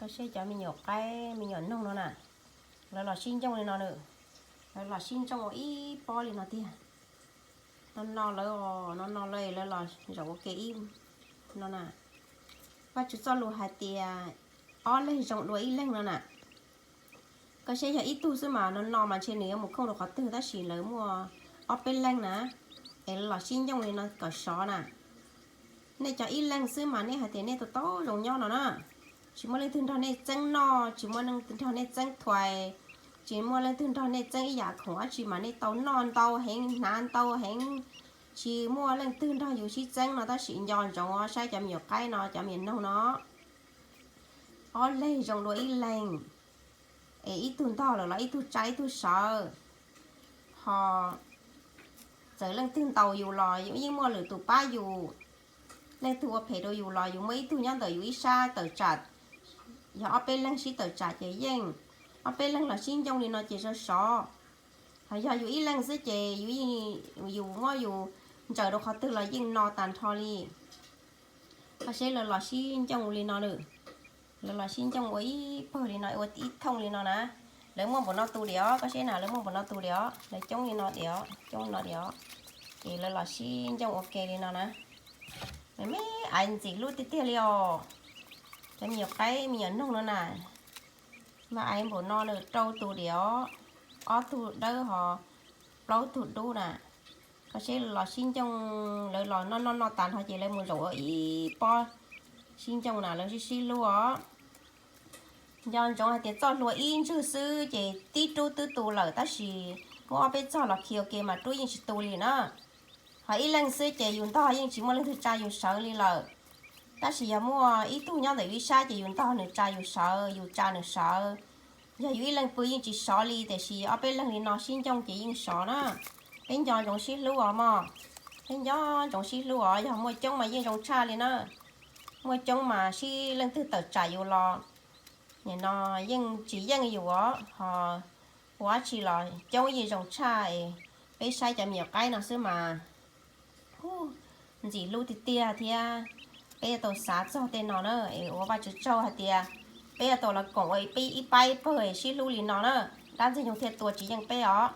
Koj saib cov me nyuam qaib me nyuam noog no na, lawv los sib ncoo li no na, lawv los sib ncoo ua ib pob li no tiag. No no lawv, no no lawv lawv los zaum ua ke ib no na. Vajtswv txoj lus hais tias ob leeg zoo dua ib leeg no na. Koj saib yog ib tug xwb mas no no mas ntshe nws yuav mus khooj rau qhov twg, tab sis lawv muaj ob peb leeg na, es lawv los sib ncoo li no kom sov na. Nej cov ib leeg xwb mas nej hais tias nej tau tau zoo nyob no na, tsis muaj leej twg nrog nej txeeb noj, tsis muaj leej twg nrog nej txeeb thuais, tsis muaj leej twg nrog nej txeeb ib yam khoom dab tsi mas nej tau noj ntau heev hnav ntau heev, tsis muaj leej twg nrog yus sib txeeb no, tab sis nco ntsoov saib cov me nyuam qaib no cov me nyuam noog no, ob leeg zoo dua ib leeg, es ib tug ntog lawm los ib tug tsa ib tug sawv. Ho txawm leej twg ntaus yus los yus yeej muaj lwm tus pab yus, leej twg ua phem rau yus los yus muaj ib tug nyob ntawm yus ib sab tawm tsam. Yog ob peb leeg sib tawm tsam ces yeej, ob peb leeg los sib ncoo li no ces sov sov. Ho yog yus ib leeg xwb ces yus muab yus ntsaws rau qhov twg los yeej no tag nrho li. Koj saib lawv los sib ncoo li no na, lawv los sib ncoo ua ib pawg li no ua ib thooj li no na. Lawv muaj npaum no tus diam os, koj saib na, lawv muaj npaum no tus diam os, lawv coob li no diam os, coob li no diam os. Ces lawv los sib ncoo ua ke li no na. Me me aiv ntxim hlub tiag tiag li os. Cov me nyuam qaib me nyuam noog no na, mas aiv npaum no na rau tus diam os, ob tug dawb ho plaub tug dub na. Koj saib los sib ncoo, lawv los noj noj noj tas nrho ces lawv mus zaum ua ib pob sib ncoo na, lawv sib sib hlub os. Nco ntsoov hais tias txoj hlua ib ntswg xwb ces tib rub twb tu lawm, tab sis muaj ob peb txog los khi ua ke mas rub yeej tsis tu li na. Ho ib leeg xwb ces yus ntog yeej tsis muaj leej twg tsa yus sawv li lawm. Tab sis yog muaj ib tug nyob ntawm yus ib sab ces yus ntog nws tsa yus sawv, yus tsa nws sawv. Yog yus ib leeg pw yeej tsis sov li, tiam sis ob peb leeg li no sib ncoo ces yeej sov na. Peb nco ntsoov sib hlub os mog. Peb nco ntsoov sib hlub os, yog muaj coob mas yeej zoo tshaj li na. Muaj coob mas sib leej twg tawm tsam yus los nim no yeej tsis yeej yus os, ho ua dab tsi los coob yeej zoo tshaj. Peb saib cov me nyuam qaib no xwb mas ntxim hlub tiag tiag thiab. Peb yuav tau xav txog tej no na, es ua Vajtswv tsaug hais tias peb yuav tau los koom ua peb ib pab ib pawg sib hlub li no na, dab ntxwg nyoog thiaj tua tsis yeej peb os.